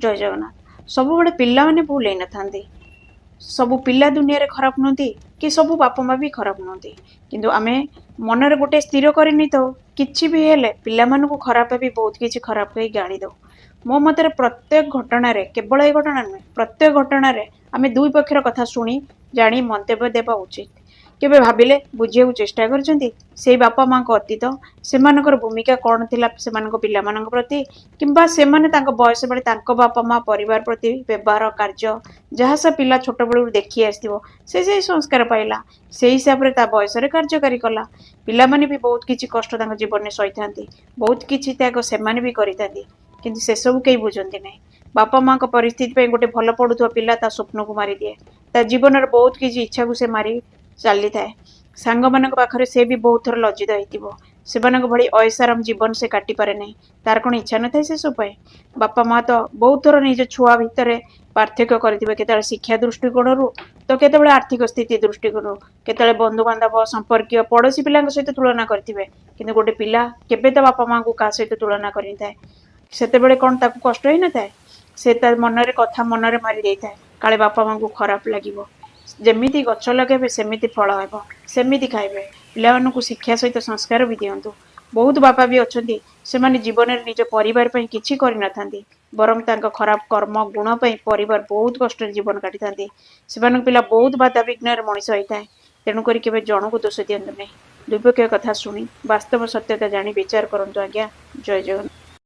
ଜୟ ଜଗନ୍ନାଥ। ସବୁବେଳେ ପିଲାମାନେ ଭୁଲ ହେଇନଥାନ୍ତି। ସବୁ ପିଲା ଦୁନିଆରେ ଖରାପ ନୁହନ୍ତି କି ସବୁ ବାପା ମା ବି ଖରାପ ନୁହନ୍ତି। କିନ୍ତୁ ଆମେ ମନରେ ଗୋଟେ ସ୍ଥିର କରି ନେଇଥାଉ, କିଛି ବି ହେଲେ ପିଲାମାନଙ୍କୁ ଖରାପ ଭାବି ବହୁତ କିଛି ଖରାପ କହି ଗାଳି ଦଉ। ମୋ ମତରେ ପ୍ରତ୍ୟେକ ଘଟଣାରେ, କେବଳ ଏ ଘଟଣା ନୁହେଁ, ପ୍ରତ୍ୟେକ ଘଟଣାରେ ଆମେ ଦୁଇ ପକ୍ଷର କଥା ଶୁଣି ଜାଣି ମନ୍ତବ୍ୟ ଦେବା ଉଚିତ। କେବେ ଭାବିଲେ ବୁଝିବାକୁ ଚେଷ୍ଟା କରିଛନ୍ତି ସେଇ ବାପା ମାଙ୍କ ଅତୀତ, ସେମାନଙ୍କର ଭୂମିକା କ'ଣ ଥିଲା ସେମାନଙ୍କ ପିଲାମାନଙ୍କ ପ୍ରତି, କିମ୍ବା ସେମାନେ ତାଙ୍କ ବୟସ ବେଳେ ତାଙ୍କ ବାପା ମା ପରିବାର ପ୍ରତି ବ୍ୟବହାର କାର୍ଯ୍ୟ ଯାହା ସେ ପିଲା ଛୋଟବେଳୁ ଦେଖି ଆସିଥିବ, ସେ ସେଇ ସଂସ୍କାର ପାଇଲା, ସେଇ ହିସାବରେ ତା ବୟସରେ କାର୍ଯ୍ୟକାରୀ କଲା। ପିଲାମାନେ ବି ବହୁତ କିଛି କଷ୍ଟ ତାଙ୍କ ଜୀବନରେ ସହିଥାନ୍ତି, ବହୁତ କିଛି ତ୍ୟାଗ ସେମାନେ ବି କରିଥାନ୍ତି, କିନ୍ତୁ ସେସବୁ କେହି ବୁଝନ୍ତି ନାହିଁ। ବାପା ମାଙ୍କ ପରିସ୍ଥିତି ପାଇଁ ଗୋଟେ ଭଲ ପଢୁଥିବା ପିଲା ତା ସ୍ୱପ୍ନକୁ ମାରିଦିଏ, ତା ଜୀବନର ବହୁତ କିଛି ଇଚ୍ଛାକୁ ସେ ମାରି ଚାଲିଥାଏ। ସାଙ୍ଗମାନଙ୍କ ପାଖରେ ସେ ବି ବହୁତ ଥର ଲଜ୍ଜିତ ହେଇଥିବ। ସେମାନଙ୍କ ଭଳି ଅୟସାରାମ ଜୀବନ ସେ କାଟିପାରେ ନାହିଁ। ତାର କ'ଣ ଇଚ୍ଛା ନଥାଏ ସେସବୁ ପାଇଁ? ବାପା ମା ତ ବହୁତ ଥର ନିଜ ଛୁଆ ଭିତରେ ପାର୍ଥକ୍ୟ କରିଥିବେ, କେତେବେଳେ ଶିକ୍ଷା ଦୃଷ୍ଟିକୋଣରୁ ତ କେତେବେଳେ ଆର୍ଥିକ ସ୍ଥିତି ଦୃଷ୍ଟିକୋଣରୁ, କେତେବେଳେ ବନ୍ଧୁବାନ୍ଧବ, ସମ୍ପର୍କୀୟ, ପଡ଼ୋଶୀ ପିଲାଙ୍କ ସହିତ ତୁଳନା କରିଥିବେ। କିନ୍ତୁ ଗୋଟେ ପିଲା କେବେ ତା ବାପା ମାଙ୍କୁ କାହା ସହିତ ତୁଳନା କରିନଥାଏ। ସେତେବେଳେ କ'ଣ ତାକୁ କଷ୍ଟ ହେଇନଥାଏ? ସେ ତା ମନରେ କଥା ମନରେ ମାରି ଦେଇଥାଏ, କାଳେ ବାପା ମାଙ୍କୁ ଖରାପ ଲାଗିବ। ଯେମିତି ଗଛ ଲଗାଇବେ ସେମିତି ଫଳ ହେବ, ସେମିତି ଖାଇବେ। ପିଲାମାନଙ୍କୁ ଶିକ୍ଷା ସହିତ ସଂସ୍କାର ବି ଦିଅନ୍ତୁ। ବହୁତ ବାପା ବି ଅଛନ୍ତି, ସେମାନେ ଜୀବନରେ ନିଜ ପରିବାର ପାଇଁ କିଛି କରିନଥାନ୍ତି, ବରଂ ତାଙ୍କ ଖରାପ କର୍ମ ଗୁଣ ପାଇଁ ପରିବାର ବହୁତ କଷ୍ଟରେ ଜୀବନ କାଟିଥାନ୍ତି। ସେମାନଙ୍କ ପିଲା ବହୁତ ବାଧାବିଘ୍ନରେ ମଣିଷ ହେଇଥାଏ। ତେଣୁକରି କେବେ ଜଣକୁ ଦୋଷ ଦିଅନ୍ତୁ ନାହିଁ। ଦୁଇପକ୍ଷ କଥା ଶୁଣି ବାସ୍ତବ ସତ୍ୟତା ଜାଣି ବିଚାର କରନ୍ତୁ ଆଜ୍ଞା। ଜୟ ଜଗନ୍ନାଥ।